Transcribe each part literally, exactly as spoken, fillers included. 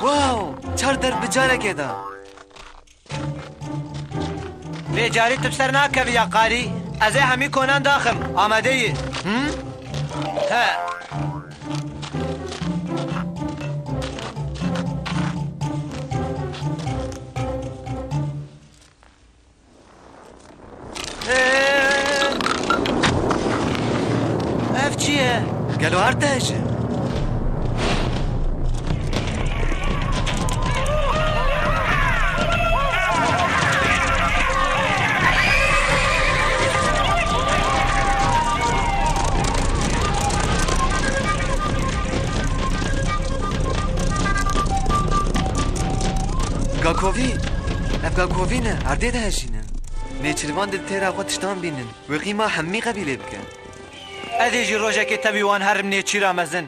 Wow! Çar derb bi carekê de. Vê carî tu bi ser nakevî ya qarî. Ez ê hemî konan daxim. Amade yî? Hı? He. Ee, ev çi ye? Gelo erdhej e? Gakovî? Ev gakovî ne, erdê dihejînin. Nêçîrvan dê di têra xwe tiştan bînin. Wê qîma hemî qebîlê bike. Ez ê jî rojekê tevî wan herim nêçîra mezin.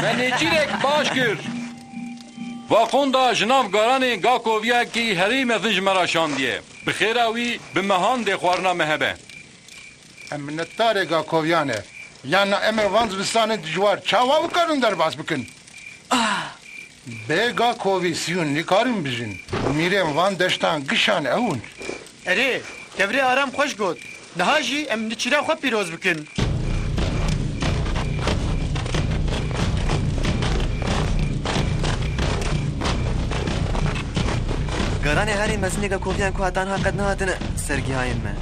Me nêçîrek baş kir. Vaqonda ji nav garanê Gakoviyakî herî mezin ji me re şandiye. Bi xêra wî bi mehan dê xwarina me hebe. Em minnetdarê Gakoviyan e. Yan na em ê van zivistanên dijwar çawa bikarin derbas bikin? Ah! Bê Gakovî siyûn nikarin bijîn. Mîrên van deştan gişan ew in. Erê, kevirê Aram xweş got. Niha jî em nêçîra xwe pîroz bikin. Garanê herî mezin ê Gakoviyan ku heta niha qet nehatine sergihayên me.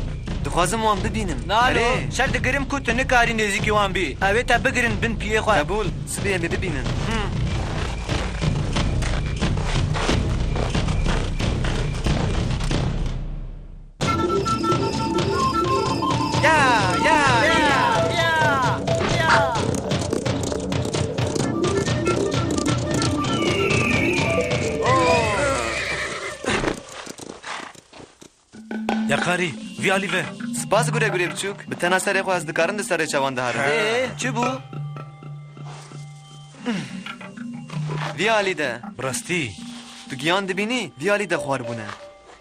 Dixwazim wan bibînim. Nalo, erê, şer digirim ku tu nikarî nêzîkî wan bî. Ew ê te bigirin bin piyê xwe. Qebûl, sibê em ê bibînin. Hmm. Ya, ya, ya, ya, ya. Ya qarî, vî alî ve. Spas gure gurê biçûk. Bi tena serê xwe ez dikarim di serê çavan de herim. Ê, çi bû? Vî alî de. Bi rastî. Tu giyan dibînî, vî alî de xwar bûne.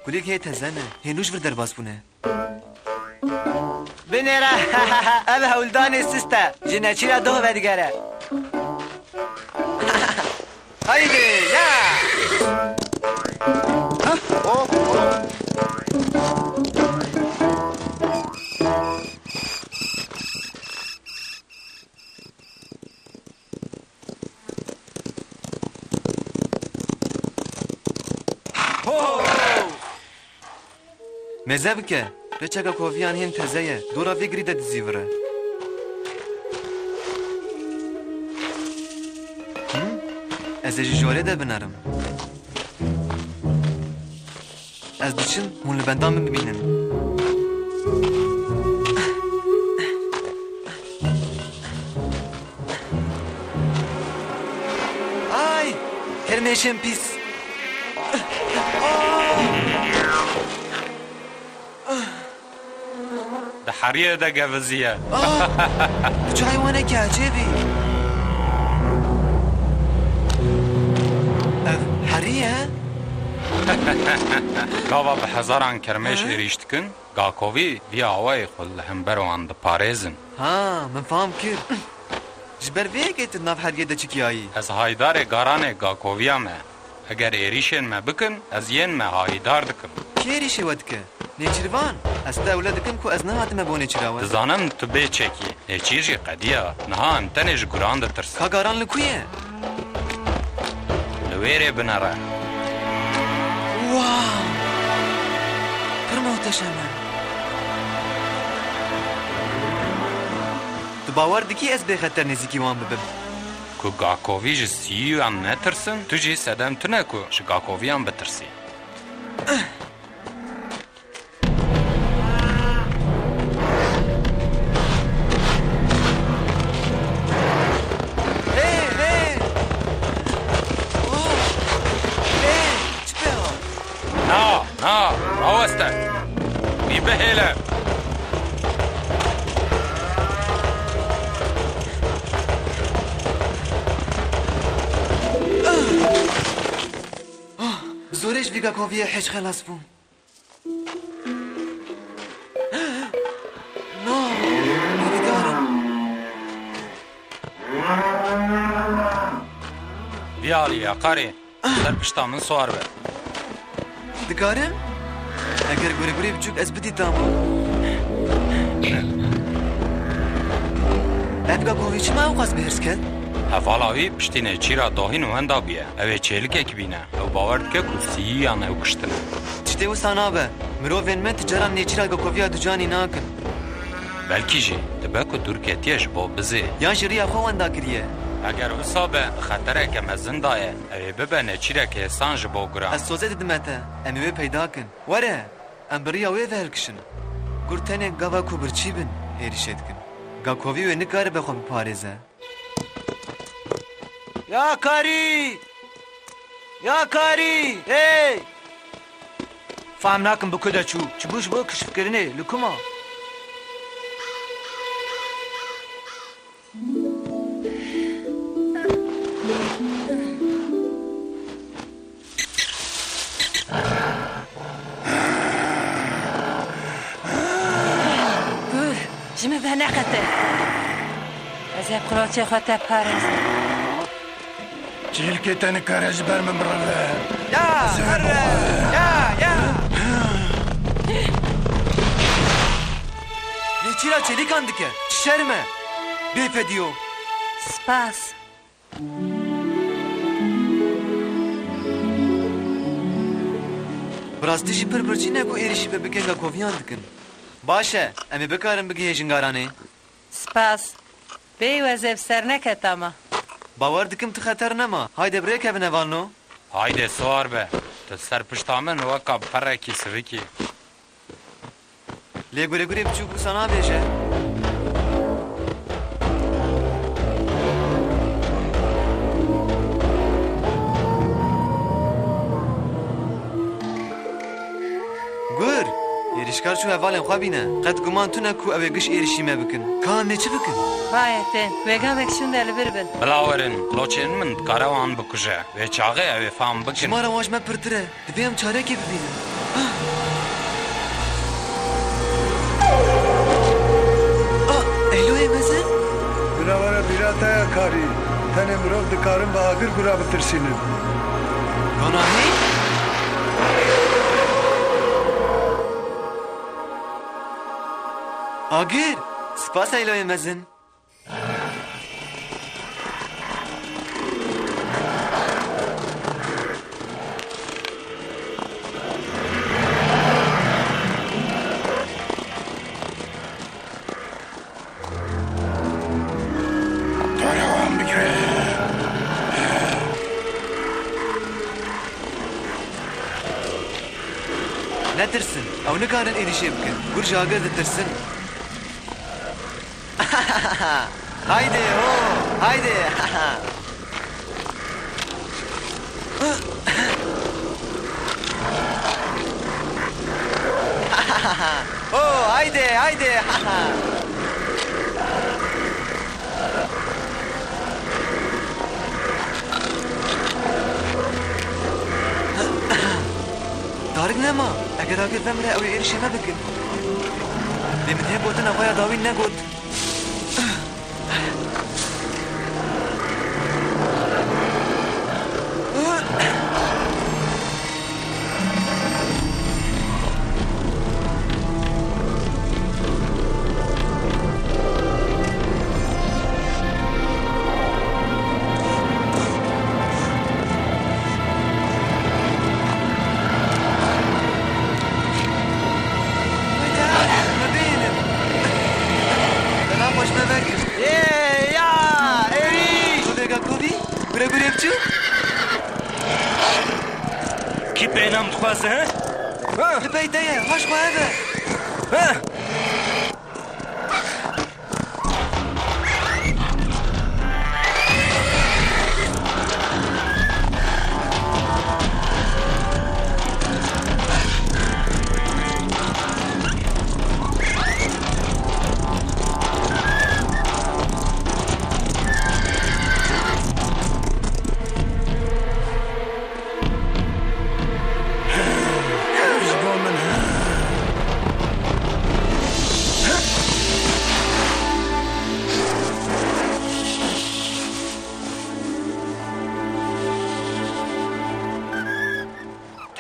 Kulîlk hê teze ne, hê nû ji vir derbas bûne. Binêre, ev hewldanê sist e. Ji neçîra doh vedigere. Haydi, ya! Hop, hop. Ho! Mêze bike. Reçeka koviyan hên teze ye. Dora vê girî de dizîvire. Hı? Ez ê ji jorê de binerim. Ez diçim, hûn li benda min bibînin. Ay! Kermêşên pîs! Di heriyê de geviziye. Ah! Tu çi heywanekî ecêb î? Ev herî ye? Gava bi hezaran kermêş êrîş dikin, gakovî vî awayê xwe li hember wan diparêzin. Ha, min fam kir. Ji ber vê yekê tu di nav heriyê de çikiyayî? Ez haydarê garanê gakoviya me. Eger êrîşên me bikin, ez yên me hayîdar dikim. Kê êrîşê we dike? Nêçîrvan? Ez te ewle dikim ku ez nehatime bo nêçîra we. Dizanim tu bê çekî. Nêçîr jî qediya. Niha em tenê ji guran ditirsin. Ka garan li ku ye? Li wêrê binere. Wow! Pir muhteşem e. Tu bawer dikî ez bêxeter nêzîkî wan bibim? Ku gakovî ji siyûyan netirsin, tu jî sedem tune ku ji gakoviyan bitirsî. Hê, hê! Oh! Hê! Çi pê hat? Na, na, raweste. Wî bihêle. Gakoviyê hêj xelas bû. No, hêvîdar im. Vî alî ya karê, ser pişta min siwar be. Dikarim? Eger guregurê biçûk ez bidîtama. Ev Gakovî çima ewqas bi hirs ket? Hevala wî piştî nêçîra dohîn û wenda bûye. Ew ê çêlikek bîne. Ew bawer dike ku siyiyan ew kuştine. Tiştê wisa nabe. Mirovên me ti caran nêçîra Gakoviya ducanî nakin. Belkî jî dibe ku dûr ketiye ji bo bizê. Yan jî riya xwe wenda kiriye. Eger wisa be, xetereke mezin daye. Ew ê bibe nêçîreke hêsan ji bo guran. Ez soze didime te. Em ê wê peyda kin. Were, em bi riya wê ve hilkişin. Gur tenê gava ku birçî bin, êrîşê dikin. Gakovî wê nikaribe xwe biparêze. Ya karî! Ya karî! Hey! Fam nakim bi ku de çû. Çi bû ji bo kişifkirinê? Li ku ma? Gur, ji min ve neqete. Ez ê bi qulocê xwe te parêzim. Çîlkê te nikare ji ber min birive. Ya, herre! Ya, ya! Nêçîra çêlîkan dike. Çi şerm e? Bêfediyo. Spas. Bi rastî jî pir birçî ne ku êrîşî bi bikên Gakoviyan dikin. Baş e, em ê bikarin bigihêjin garanê. Spas. Bêyî wezê bi ser neketama. Bawer dikim tu xeter nema. Hayde bi rê kevin hevalno. Hayde siwar be. Tu ser pişta min weka perekî sivikî. Lê guregurê biçûk wisa nabêje. Gur! Êrîşkar çû hevalên xwe bîne. Qet guman tune ku ew ê giş êrîşî me bikin. Ka em ê çi bikin? Bayê tên, wê gavek şûnde li vir bin. Bila werin, qulocên min dikare wan bikuje. Wê çaxê ew ê fam bikin. Ji me re wan ji me pirtir e. Divê em çarekê bibînin. Ah! Ah, Eyloyê mezin? Bira were bîra te ya karî. Tenê mirov dikarin bi agir gura bitirsînin. Gonahî? Agir! Spas Eyloyê mezin. Para wan bigire. Netirsin, ew nikarin êrîşê bikin. Gur ji agir ditirsin. Haydi ho, haydi. Ho, haydi, haydi. Tarik nema. Eger agir vemire, ew ê êrişê me bikin. Lê min hê gotina xwe ya dawî negot. Ê, ya, êrî! Gure gure biçûk. Kî pênam dixwaze, he? Ha? Li pey te ye, haş xwe hebe. Ha?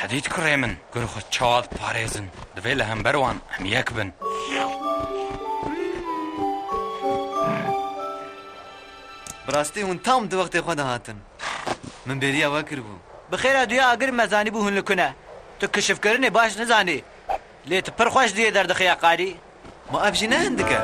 Edît kurê min, gur xwe çawa diparêzin? Divê li hember wan em yek bin. Bi rastî hûn tam di wextê xwe de hatin. Min bêriya we kiribû. Bi xêra duya agir me zanîbû hûn li ku ne. Tu kişifkirinê baş nizanî. Lê tu pir xweş duyê derdixî ya qarî. Ma ev jî ne hindik e?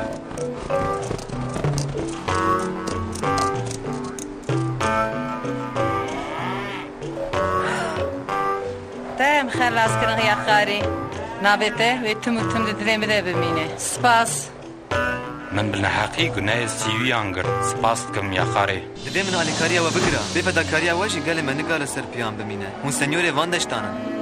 Te em xelas kirin ya qarî. Navê te wê tim û tim di dilê min de bimîne. Spas. Min bi neheqî gunehê sîwiyan girt. Spas dikim ya qarê. Divê min alîkariya we bikira. Bê fedakariya we jî gelê me nikare ser piyan bimîne. Hûn senyorê van deştan in.